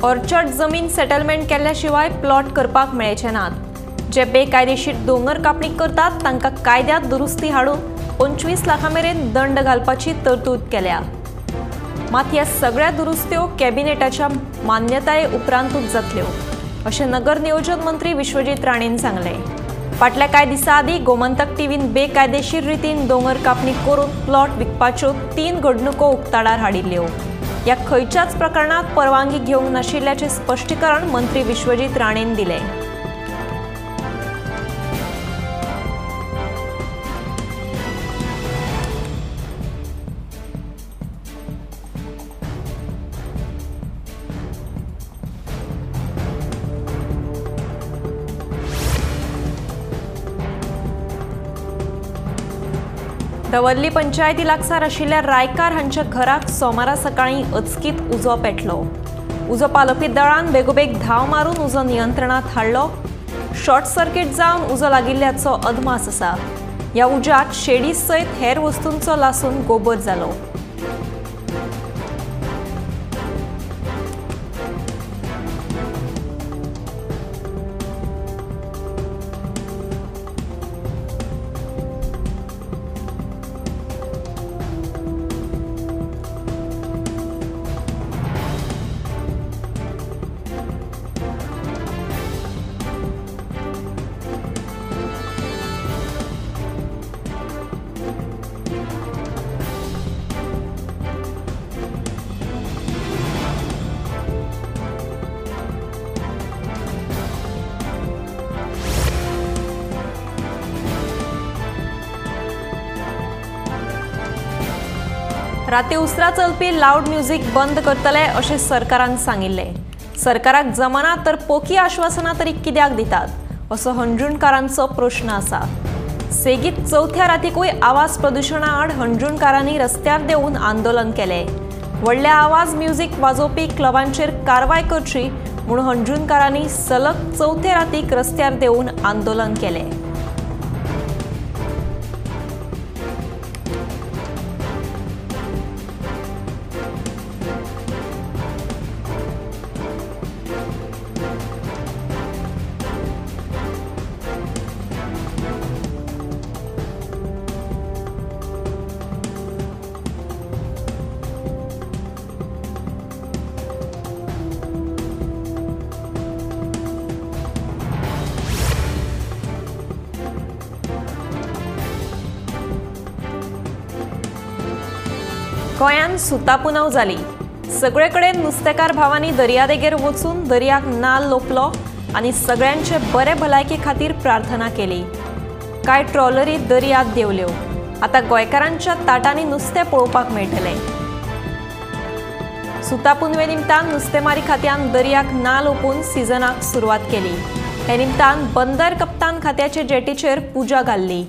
Orchard जमीन settlement केल्ल्या शिवाय प्लॉट करपाक मेळचे नात। जे बेकायदेशीर दोंगर कापणी करतात तांकां कायद्यात दुरुस्ती हाडून 25 लाखां मेरेन दंड घालपाची तरतूद केल्या। मात ह्या सगळ्या दुरुस्त्यो कॅबिनेटाच्या मान्यताये उपरांतूच जातल्यो अशें नगर नियोजन मंत्री विश्वजीत राणेन सांगलें। फाटल्या कांय दिसां आदीं गोमंतक टीव्हीन बेकायदेशीर रितीन दोंगर कापणी करून प्लॉट विकपाच्यो 3 घडणुको उक्ताडार हाडिल्ल्यो। ह्या खंयच्याच प्रकरणात परवानगी घेवंक नाशिल्ल्याचें स्पश्टीकरण मंत्री विश्वजीत राणेन दिलें। दवर्ली पंचायती लागसार आशिल्ल्या रायकार हांच्या घराक सोमारा सकाळीं अचकीत उजो पेटलो। उजो पालोवपी दळान बेगोबेग धांव मारून उजो नियंत्रणांत हाडलो। शॉर्ट सर्किट जावन उजो लागिल्ल्याचो अदमास आसा। ह्या उज्यात शेडी सयत हेर वस्तूंचो लासून गोबर जालो। राती उसरा चलपी लाउड म्युझिक बंद करतले अशें सरकारान सांगिल्लें। सरकाराक जमना तर पोकी आश्वासनां तरी कित्याक दितात असो हणजूणकारांचो प्रश्न आसा। सेगीत चवथ्या रातीकूय आवाज प्रदुशणा आड हणजूणकारांनी रस्त्यार देंवून आंदोलन केलें। व्हडले आवाज म्युझिक वाजोवपी क्लबांचेर कारवाय करची म्हूण हणजूणकारांनी सलग चवथे रातीक रस्त्यार देंवून आंदोलन केलें। गोंयांत सुतापुनव जाली। सगळे कडेन नुस्तेकार भावांनी दर्यादेगेर वचून दर्याक नाल लोपलो आनी सगळ्यांचे बरे भलायके खातीर प्रार्थना केली। कांय ट्रॉलरी दर्यांत देंवल्यो। आतां गोंयकारांच्या ताटांनी नुस्तें पळोवपाक मेळटलें। सुतापुनवे निमतान नुस्तेमारी खात्यान दर्याक नाल ओपून सिजनाक सुरवात केली। हे निमतान बंदर कप्तान खात्याचे जेटीचेर पुजा घाल्ली।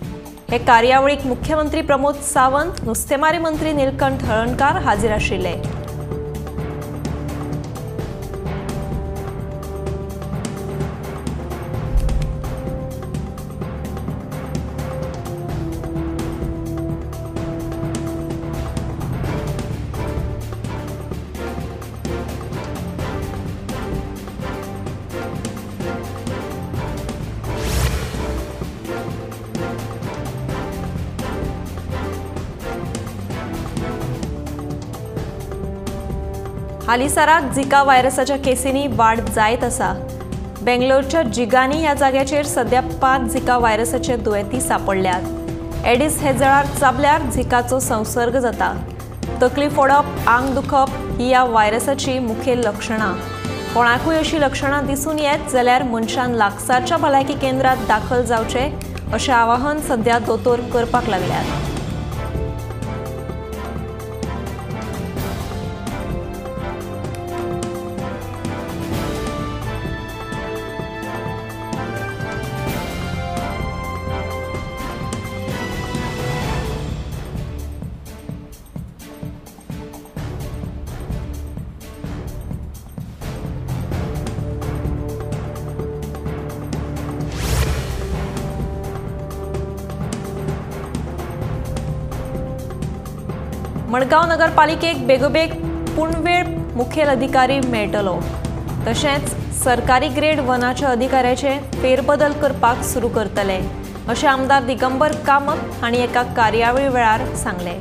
हे कार्यावळीक मुख्यमंत्री प्रमोद सावंत, नुस्तेमारी मंत्री नीलकंठ हळर्णकार हाजीर आशिल्ले। हालींसराक झिका व्हायरसाच्या केसींनी वाड जायत आसा। बेंगलोरच्या जिगानी ह्या जाग्याचेर सध्या 5 झिका व्हायरसाचे दुयेंती सांपडल्यात। एडिस हे जळार चाबल्यार झिकाचो संसर्ग जाता। तकली फोडप, आंग दुखप ही ह्या व्हायरसाची मुखेल लक्षणां। कोणाकूय अशी लक्षणां दिसून येत जाल्यार मनशान लागसारच्या भलायकी केंद्रात दाखल जावचें अशें आवाहन सध्या दोतोर करपाक लागल्यात। मडगांव नगरपालिकेक बेगोबेग पूर्णवेळ मुखेल अधिकारी मेळटलो। तशेंच सरकारी ग्रेड 1च्या अधिकाऱ्याचे फेरबदल करपाक सुरू करतले अशें आमदार दिगंबर कामत हांणी एका कार्यावळी वेळार सांगलें।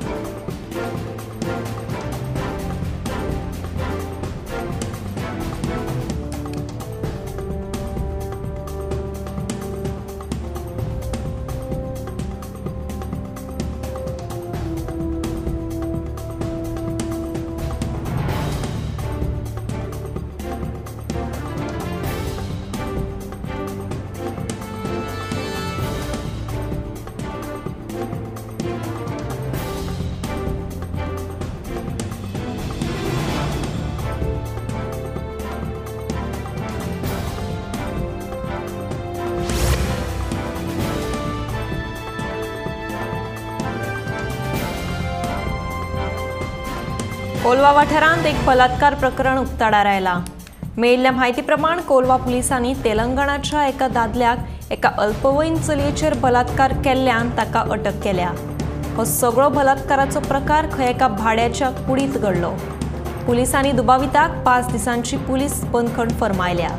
कोलवा वाठारांत एक बलात्कार प्रकरण उक्ताडार आयलां। मेळिल्ल्या म्हायती प्रमाण कोलवा पुलिसांनी तेलंगणाच्या एका दादल्याक एका अल्पवयीन चलयेचेर बलात्कार केल्ल्यान ताका अटक केल्या। हो सगळो बलात्काराचो प्रकार खंय एका भाड्याच्या कुडींत घडलो। पुलिसांनी दुबाविताक 5 दिसांची पुलीस बंदखण फर्मायल्या।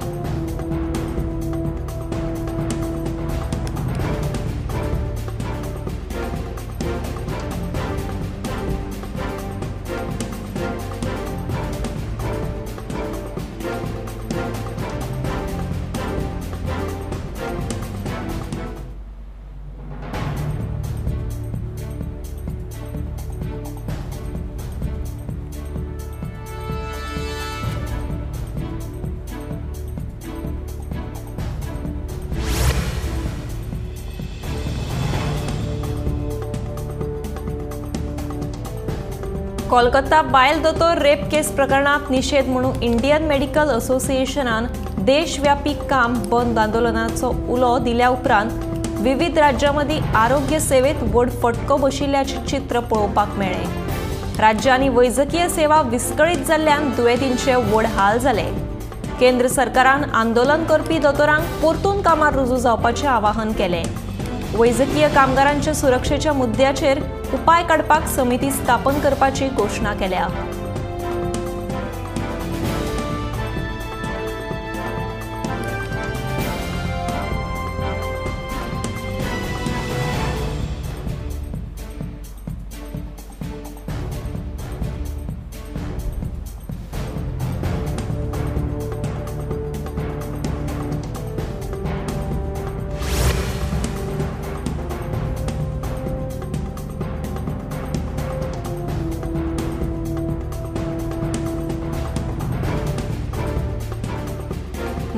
कोलकाता बायल दोतोर रेप केस प्रकरणात निषेध म्हणून इंडियन मेडिकल असोसिएशनान देशव्यापी काम बंद आंदोलनाचो उलो दिल्या उपरांत विविध राज्यांमदीं आरोग्य सेवेत व्हड फटको बशिल्ल्याचें चित्र पळोवपाक मेळ्ळें। राज्यांनी वैजकीय सेवा विस्कळीत जाल्ल्यान दुयेंतींचे व्हड हाल जाले। केंद्र सरकारान आंदोलन करपी दोतोरांक परतून कामार रुजू जावपाचें आवाहन केलें। वैजकीय कामगारांच्या सुरक्षेच्या मुद्द्याचेर उपाय काडपाक समिती स्थापन करपाची घोशणा केल्या।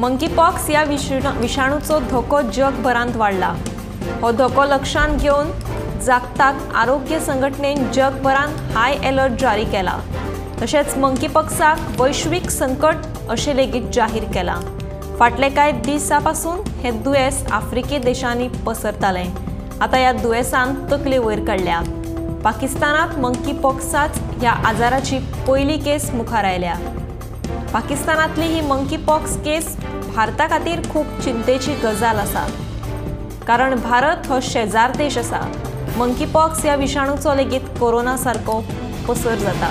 मंकीपॉक्स ह्या विषाणूचो धोको जगभरांत वाडला। हो धोको लक्षांत घेवन जागतीक आरोग्य संघटनेन जगभरांत हाय अलर्ट जारी केला। तशेंच मंकीपॉक्साक वैश्वीक संकट अशें लेगीत जाहीर केलां। फाटले कांय दिसां पासून हें दुयेंस आफ्रिकी देशांनी पसरतालें। आतां ह्या दुयेंसान तकली वयर काडल्या। पाकिस्तानांत मंकीपॉक्साच ह्या आजाराची पयली केस मुखार आयल्या। पाकिस्तानांतली ही मंकीपॉक्स केस भारता खातीर खूब चिंतेची गजाल आसा, कारण भारत हो शेजार देश आसा। मंकीपॉक्स ह्या विषाणूचो लेगीत कोरोना सारको पसर जाता।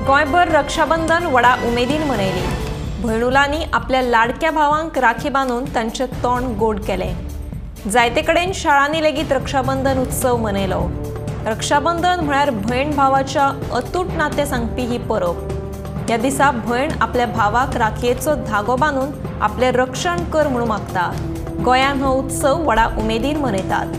गोंयभर रक्षाबंधन व्हडा उमेदीन मनयली। भयणुलांनी आपल्या लाडक्या भावांक राखी बांदून तांचें तोंड गोड केलें। जायते कडेन शाळांनी लेगीत रक्षाबंधन उत्सव मनयलो। रक्षाबंधन म्हळ्यार भयण भावाच्या अतूट नातें सांगपी ही परब। ह्या दिसा भयण आपल्या भावाक राखयेचो धागो बांदून आपलें रक्षण कर म्हणून मागता। गोंयांत हो उत्सव व्हडा उमेदीन मनयतात।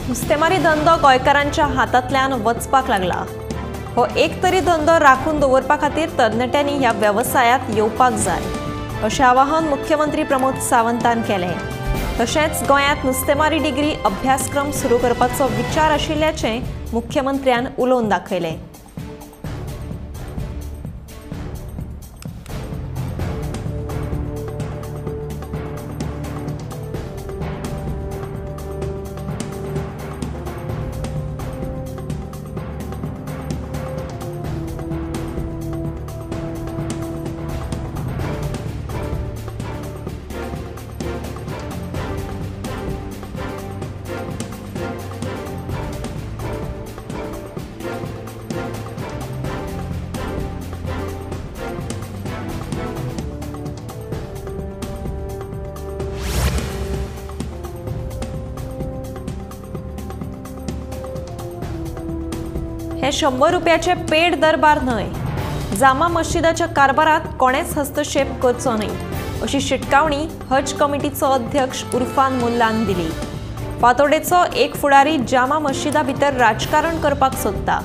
नुस्तेमारी धंदो गोंयकारांच्या हातांतल्यान वचपाक लागला। हो एक तरी धंदो राखून दवरपा खातीर तरणाट्यांनी ह्या वेवसायांत येवपाक जाय अशें आवाहन मुख्यमंत्री प्रमोद सावंतान केलें। तशेंच गोंयांत नुस्तेमारी डिग्री अभ्यासक्रम सुरू करपाचो विचार आशिल्ल्याचें मुख्यमंत्र्यान उलोवन दाखयलें। हे 100 रुपयाचे पेड दरबार न्हय। जामा मस्जिदाच्या कारभारात कोणेच हस्तक्षेप करचो न्हय अशी शिटकावणी हज कमिटीचो अध्यक्ष उर्फान मुल्लान दिली। फातोडेचो एक फुडारी जामा मस्जिदा भितर राजकारण करपाक सोदता,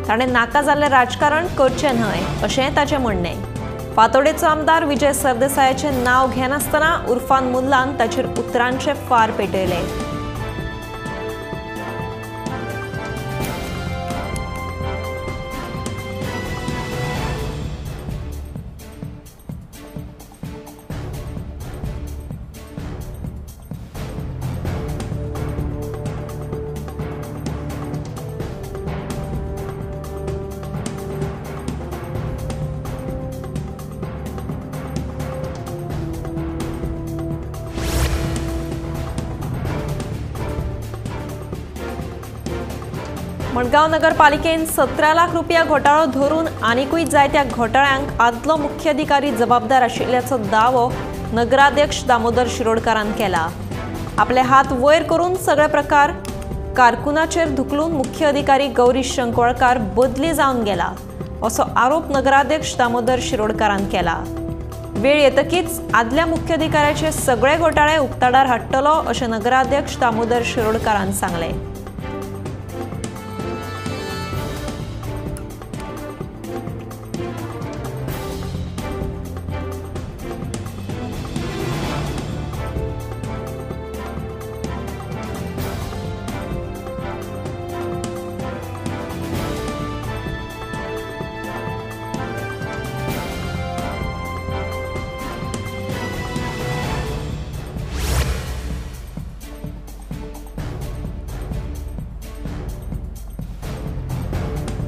ताणें नाका जाल्लें राजकारण करचें न्हय अशें ताचें म्हणणें। फातोडेचो आमदार विजय सरदेसायाचें नांव घेनासतना उर्फान मुल्लान ताचेर उतरांचे फार पेटयले। मडगांव नगरपालिकेन 17 लाख रुपया घोटाळो धरून आनिकूय जायत्या घोटाळ्यांक आदलो मुख्याधिकारी जबाबदार आशिल्ल्याचो दावो नगराध्यक्ष दामोदर शिरोडकारान केला। आपले हात वयर करून सगळे प्रकार कारकुनाचेर धुकलून मुख्य अधिकारी गौरी शंकवळकार बदली जावन गेला असो आरोप नगराध्यक्ष दामोदर शिरोडकारान केला। वेळ येतकीच आदल्या मुख्याधिकाऱ्याचे सगळे घोटाळे उक्ताडार हाडटलो अशें नगराध्यक्ष दामोदर शिरोडकारान सांगलें।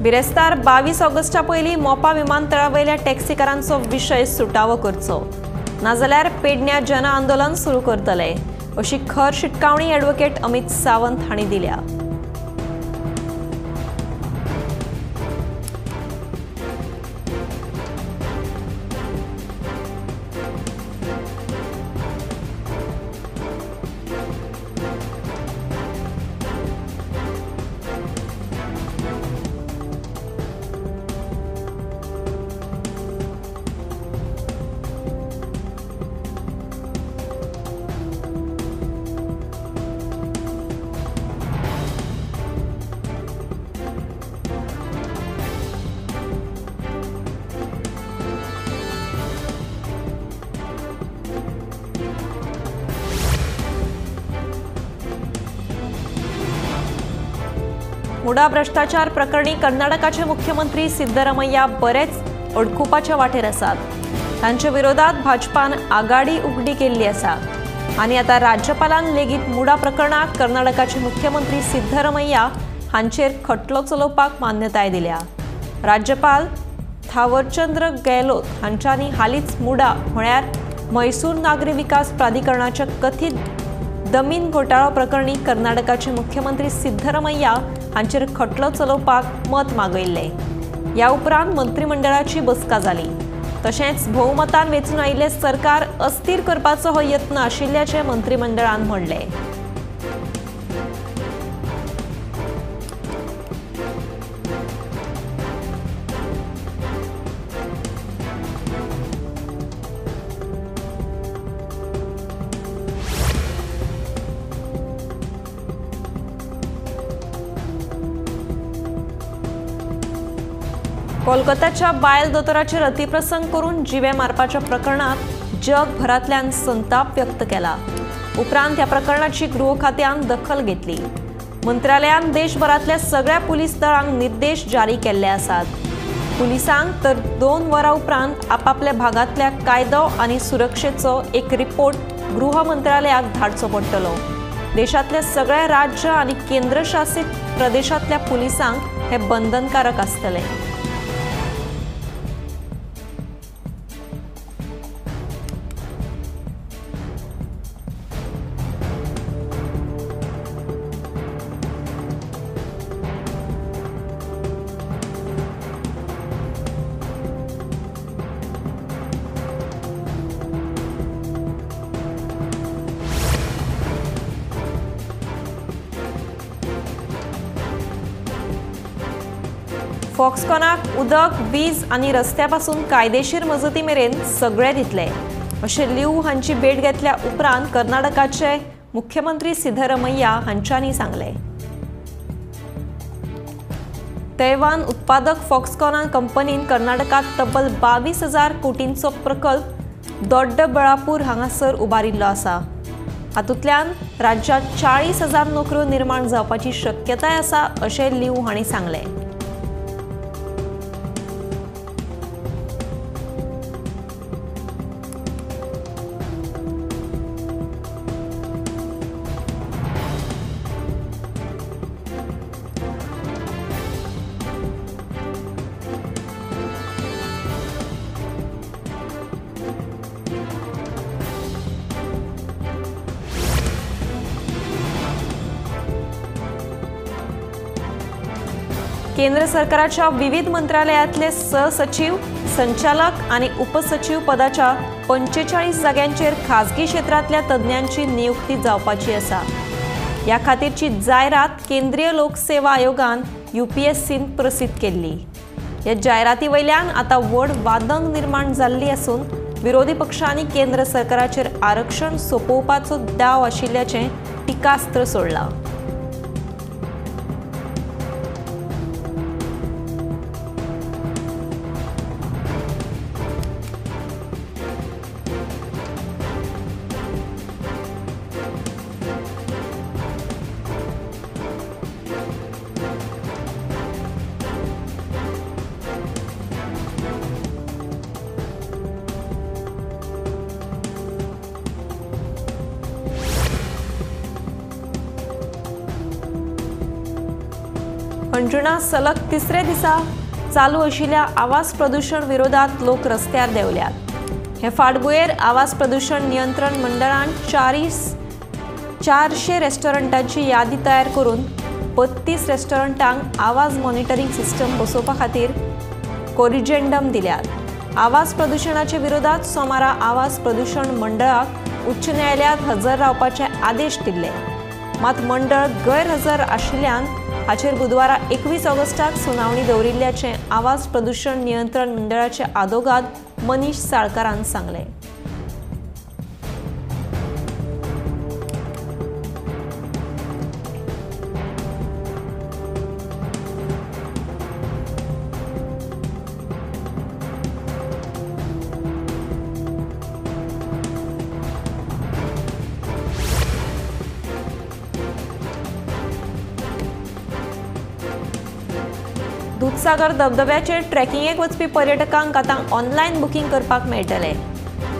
बिरेस्तार 22 ऑगस्टा पयलीं मोपा विमानतळावयल्या टॅक्सीकारांचो विशय सुटावो करचो, नाजाल्यार पेडण्या जन आंदोलन सुरू करतले अशी खर शिटकावणी ॲडव्होकेट अमित सावंत हांणी दिल्या। मुडा भ्रष्टाचार प्रकरणी कर्नाटकाचे मुख्यमंत्री सिद्धरामय्या बरेच अडकुपाच्या वाटेर आसात। तांचे विरोधात भाजपान आघाडी उगडी केल्ली आसा आनी आतां राज्यपालान लेगीत मुडा प्रकरणात कर्नाटकाचे मुख्यमंत्री सिद्धरामय्या हांचेर खटलो चलोवपाक मान्यताय दिल्या। राज्यपाल थावरचंद्र गेहलोत हांच्यांनी हालींच मुडा म्हळ्यार म्हैसूर नागरी विकास प्राधिकरणाच्या कथीत जमीन घोटाळो प्रकरणी कर्नाटकाचे मुख्यमंत्री सिद्धरामय्या हांचेर खटलो चलोवपाक मत मागयिल्लें। ह्या उपरांत मंत्रिमंडळाची बसका जाली। तशेंच भोवमतान वेंचून आयिल्लें सरकार अस्थिर करपाचो हो यत्न आशिल्ल्याचें मंत्रिमंडळान म्हणलें। कोलकाताच्या बायल दोतोराचेर अतिप्रसंग करून जिवे मारपाच्या प्रकरणात जगभरांतल्यान संताप व्यक्त केला। उपरांत ह्या प्रकरणाची गृह खात्यान दखल घेतली। मंत्रालयान देशभरांतल्या सगळ्या पुलीस दळांक निर्देश जारी केल्ले आसात। पुलिसांक तर 2 वरां उपरांत आपापल्या भागांतल्या कायदो आनी सुरक्षेचो एक रिपोर्ट गृह मंत्रालयाक धाडचो पडटलो। देशांतल्या सगळ्या राज्य आनी केंद्रशासित प्रदेशांतल्या पुलिसांक हे बंधनकारक आसतले। फॉक्सकॉनाक उदक, वीज आनी रस्त्या पासून कायदेशीर मजती मेरेन सगळे दितले अशें लिऊ हांची भेट घेतल्या उपरांत कर्नाटकाचे मुख्यमंत्री सिद्धरमय्या हांच्यांनी सांगलें। तैवान उत्पादक फॉक्सकॉन कंपनीन कर्नाटकात तब्बल 22,000 कोटींचो प्रकल्प दोड्डबळापूर हांगासर उबारिल्लो आसा। हातूंतल्यान राज्यांत 40,000 नोकऱ्यो निर्माण जावपाची शक्यताय आसा अशें लिऊ हांणी सांगलें। केंद्र सरकाराच्या विविध मंत्रालयातले सहसचिव, संचालक आणि उपसचिव पदाच्या 45 जाग्यांचेर खाजगी क्षेत्रांतल्या तज्ञांची नियुक्ती जावपाची आसा। ह्या खातीरची जायरात केंद्रीय लोकसेवा आयोगान यूपीएससीन प्रसिद्ध केल्ली। ह्या जायराती वयल्यान आतां व्हड वादंग निर्माण जाल्ली आसून विरोधी पक्षांनी केंद्र सरकाराचेर आरक्षण सोंपोवपाचो दाव आशिल्ल्याचें टिकास्त्र सोडलां। अंजुणा सलग तिसरे दिसा चालू आशिल्ल्या आवाज प्रदूषण विरोधात लोक रस्त्यार देंवल्यात। हे फाटभुंयेर आवाज प्रदूषण नियंत्रण मंडळान 400 रेस्टॉरंटांची यादी तयार करून 32 रेस्टॉरंटांक आवाज मॉनिटरींग सिस्टम बसोवपा खातीर कोरिजेंडम दिल्यात। आवाज प्रदूषणाचे विरोधात सोमारा आवाज प्रदूषण मंडळाक उच्च न्यायालयात हजर रावपाचे आदेश दिल्ले, मात मंडळ गैरहजर आशिल्ल्यान हाचेर बुधवारा 21 ऑगस्टाक सुनावणी दवरिल्ल्याचें आवाज प्रदूषण नियंत्रण मंडळाचे आदोगाद मनीष साळकारान सांगलें। दुधसागर धबधब्याचेर ट्रेकिंगेक वचपी पर्यटकांक आतां ऑनलायन बुकींग करपाक मेळटलें।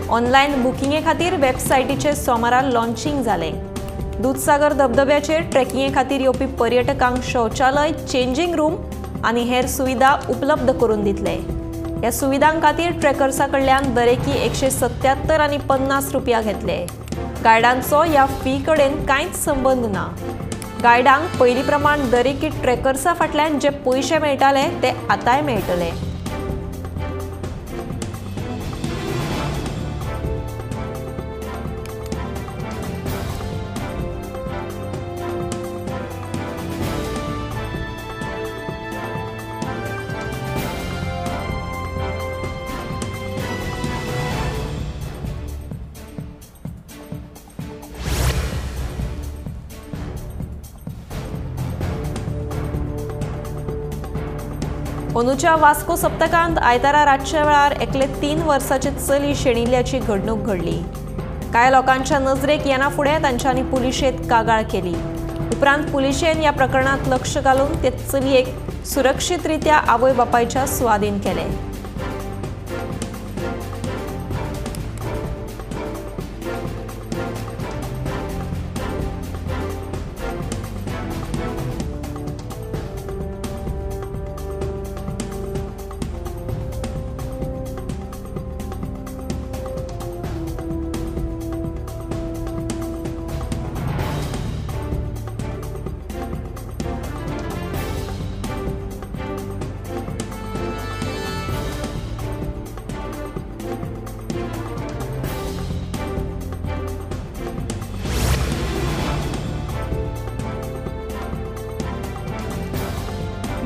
ऑनलायन बुकिंगे खातीर वेबसायटीचें सोमारा लॉन्चिंग जालें। दुधसागर धबधब्याचेर ट्रेकिंगे खातीर येवपी पर्यटकांक शौचालय, चेंजिंग रूम आनी हेर सुविधा उपलब्ध करून दितले। ह्या सुविधां खातीर ट्रेकर्सां कडल्यान दरेकी 177 आनी 50 रुपया घेतले। गायडांचो ह्या फी कडेन कांयच संबंद ना। गायडांक पयली प्रमाण दरेकी ट्रेकर्सा फाटल्यान जे पयशे मेळटाले ते आतांय मेळटले। अंदूच्या वास्को सप्तकांत आयतारा रातच्या वेळार एकले 3 वर्साचे चली शेणिल्ल्याची घडणूक घडली। कांय लोकांच्या नजरेक येना फुडें तांच्यांनी पुलिशेंत कागाळ केली। उपरांत पुलिशेन ह्या प्रकरणात लक्ष घालून ते चलयेक सुरक्षितरित्या आवय बापायच्या सुवादीन केले।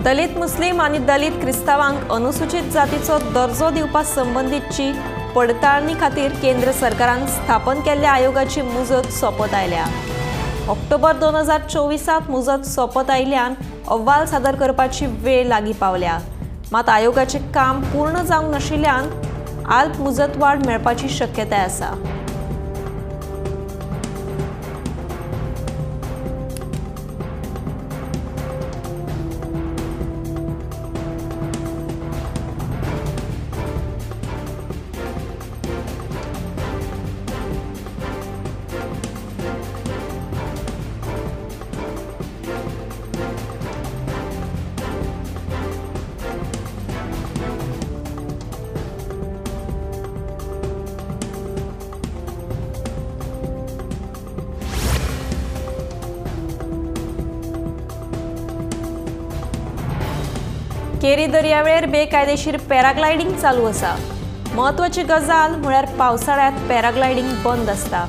दलित मुस्लिम आनी दलित क्रिस्तावांक अनुसूचित जातीचो दर्जो दिवपा संबंदीची पडताळणी खातीर केंद्र सरकारान स्थापन केल्ल्या आयोगाची मुजत सोंपत आयल्या। ऑक्टोबर 2024 मुजत सोंपत आयिल्ल्यान अहवाल सादर करपाची वेळ लागीं पावल्या। मात आयोगाचें काम पूर्ण जावंक नाशिल्ल्यान अल्प मुजतवाड मेळपाची शक्यताय आसा। केरी दर्यावेळेर बेकायदेशीर पॅराग्लायडींग चालू आसा। म्हत्वाची गजाल म्हळ्यार पावसाळ्यांत पॅराग्लायडींग बंद आसता।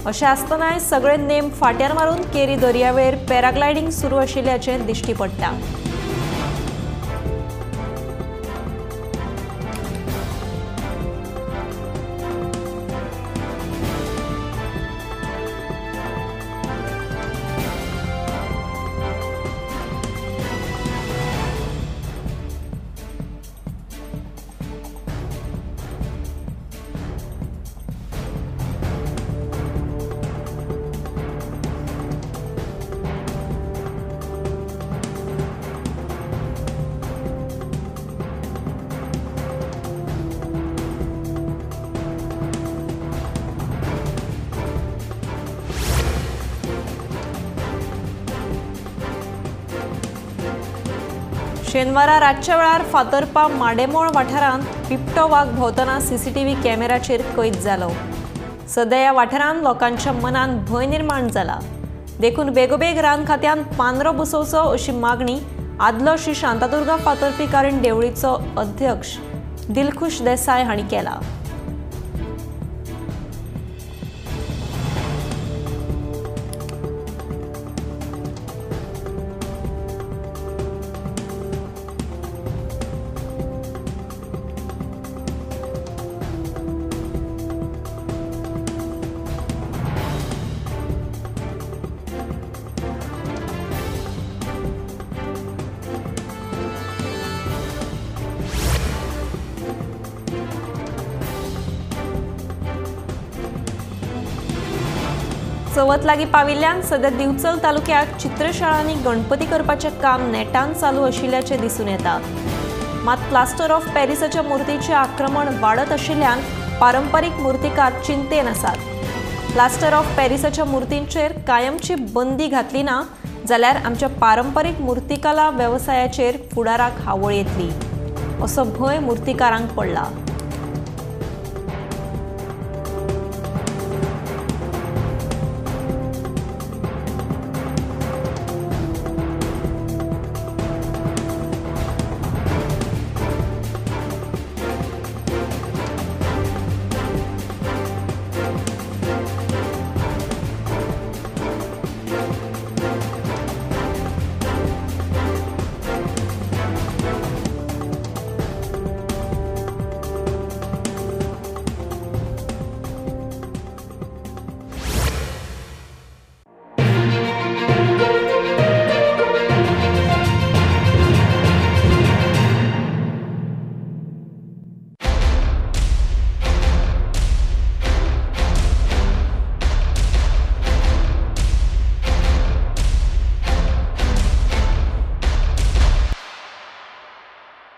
अशें आसतनाय सगळे नेम फाट्यार मारून केरी दर्यावेळेर पॅराग्लायडींग सुरू आशिल्ल्याचें दिश्टी पडटा। शेनवारा रातच्या वेळार फातर्पा माडेमोळ वाठारांत बिबटो वाग भोंवतना सीसीटीव्ही कॅमेराचेर कैद जालो। सध्या ह्या वाठारांत लोकांच्या मनांत भंय निर्माण जाला। देखून बेगोबेग रान खात्यान पांदरो बसोवचो अशी मागणी आदलो श्री शांतादुर्गा फातर्पेकारीण देवळीचो अध्यक्ष दिलखुश देसाय हांणी केला। चवथ लागीं पाविल्ल्यान सध्या दिवचल तालुक्यात चित्रशाळांनी गणपती करपाचें काम नेटान चालू आशिल्ल्याचें दिसून येता। मात प्लास्टर ऑफ पॅरिसाच्या मूर्तीचें आक्रमण वाडत आशिल्ल्यान पारंपरीक मूर्तिकार चिंतेन आसात। प्लास्टर ऑफ पॅरिसाच्या मूर्तींचेर कायमची बंदी घातली ना जाल्यार आमच्या पारंपरीक मूर्तिकला वेवसायाचेर फुडाराक हावळ येतली असो भंय मूर्तिकारांक पडला।